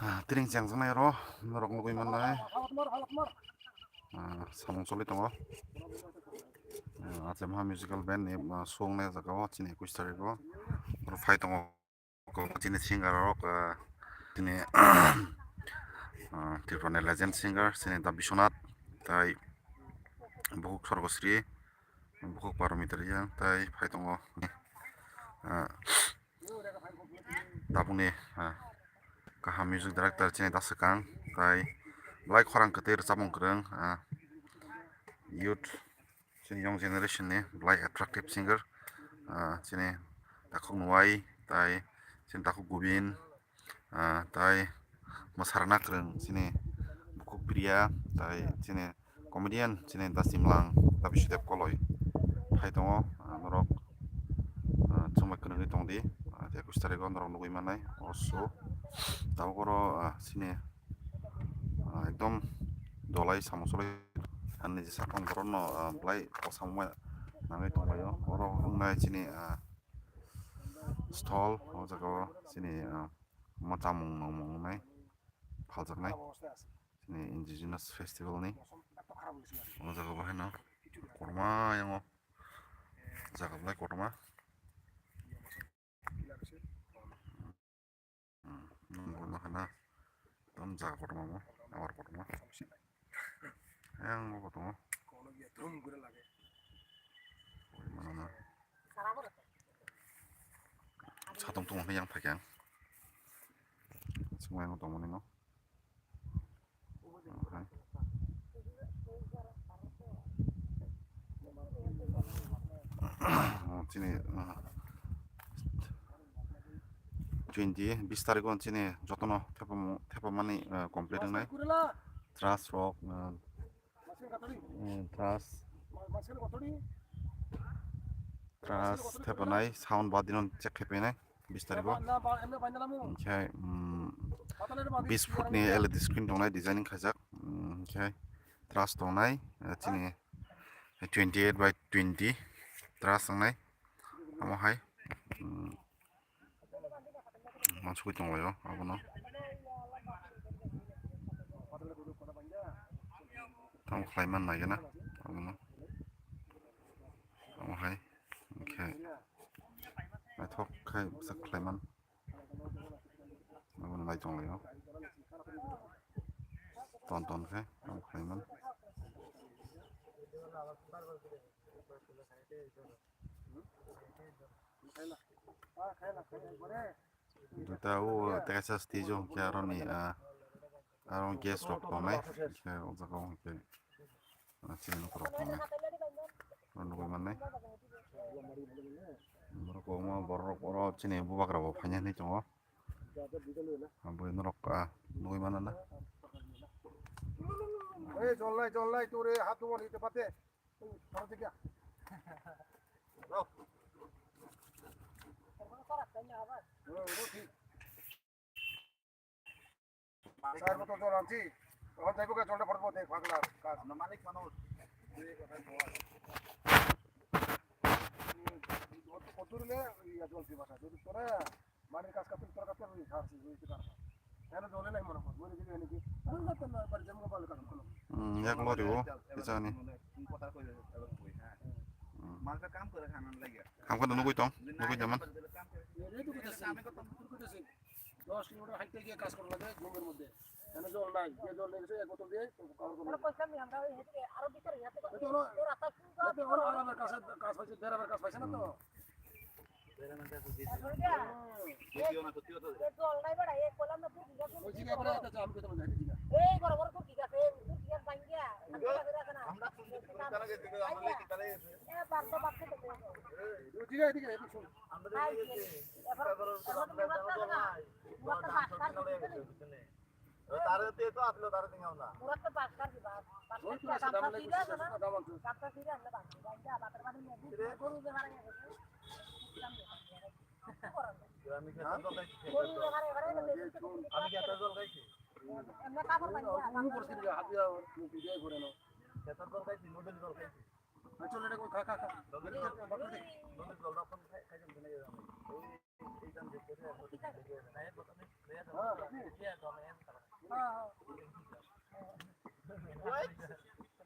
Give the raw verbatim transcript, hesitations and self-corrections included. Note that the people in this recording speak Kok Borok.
Ah, tring chengjaknai oro norok nugwi mannai. Ah, samung choli tongo. Ah, Achai Maha Musical Band ni, ah, song nai jaga o chini ekush tarik o. Oro phai tongo chini singer rok, ah, chini, ah, Tripura ni legend singer chini Da Biswanath tai bukhuk Sorgosri, bukhuk Paromita Reang tai phai tongo. Ah, Tabukni, ah, kaham music director chini Da Swkang, tai belai khorang kwtwi rwchapmung kwrwng, ah, youth, chini young generation ni belai attractive singer, ah, chini Takhuk Nwai, tai chini Takhuk Gubin, ah, tai mwsarwna kwrwng chini Bukhuk Priya, tai chini comedian chini Da Simlang, Da Bisudeb Koloi phai tongo, ah, norok, ah, chwngbai kwrwngwi tongdi, ah, ekush tarik o norok nugwi mannai o show. Tabuk oro, ah, chini, ah, ekdom dolai samung cholai ani je sakang borokno, ah, belai o samung nangwi tonglaio. Oro wngnai chini, ah, stall, o jaga o chini, ah, ma chamung nangmung wngnai phaljaknai. Chini indigenous festival ni o jaga bo haino kotorma yango jaga belai kotorma. Hmm, nang bo nahana tam jaga kotorma mo, abar kotorma. Yang bo kotorma. Kotorma na. Satung tung yang phaikang. Sungmai no tongmani no. Oh, chini, ah, twenty, bis tarikh o chini jotono thepamani, ah, complete wngnai. Trust rok, ah, eh, trust, trust thepanai, sound badi no check khe painai bis tarikh o. Hinkhe, mm, bis foot ni L E D screen tongnai, designing khaijak. Mm, hinkhe trust tongnai, eh, chini twenty eight by twenty trust tongnai. Amo hai, mm, Mansugwi tonglaio abono. Tamo khlai man nai gana abono. Tamo hai, hinkhe naithok khe bwswk khlai man. Abono nai tonglaio. Ton ton khe tamo khlai man. Duita o tesa stage o hwnkhe aroni, ah, aro guest rok tongnai, hwnkhe o jaga o hwnkhe, ah, chini nok rok tongnai. Oro nugwi mannai. Borok kwbangma borok rok oro chini bubagra bo phaina hinwi tongo. Abo norok, ah, nugwi mano na. Ei, jolnai, jolnai, tore hat dumo ni te pate. Sir, boto jol anchi. Tokon jaibo ke jolta phorbo de, phagla, kas. Ano malik mano. Kodur le, iya jol di basa. Jodi tore, mani kas katul tor katul ni khar si, ni tor. Ano jol le mano, mani jodi ani ki. Ano na tana bar jam ko bal kas kono. Hmm, yak lori o, kisani. Kota koi le, koi ha. Hmm. Mal ka kam kore khanan lagi. Ham khe nugwi tong, nugwi jaman. Dos kilometer haite giye kaj kora lage, jumir moddhe. Ene jol nai, je jol nai, ek botol diye cover kora lage. Aro bisar yate ko. Eto oro, eto oro arabar kaj, kaj paise, berabar kaj paise na to. Jol nai bada, ek kolam na. Oi, jiga bada, eta jam ko to jai jiga. Ei, boro boro to jiga se, to jiga bangya. Jiga, jiga, eta sun. তারে দিয়ে তো আসলো, তারে দিয়ে আমরা। আমি খেতে জল খাইছি। আমি খেতে জল খাইছি। খেতে জল খাইছি, নুডলস জল খাইছি। চল, এটা খা, খা, খা। নুডলস জল খাইছি।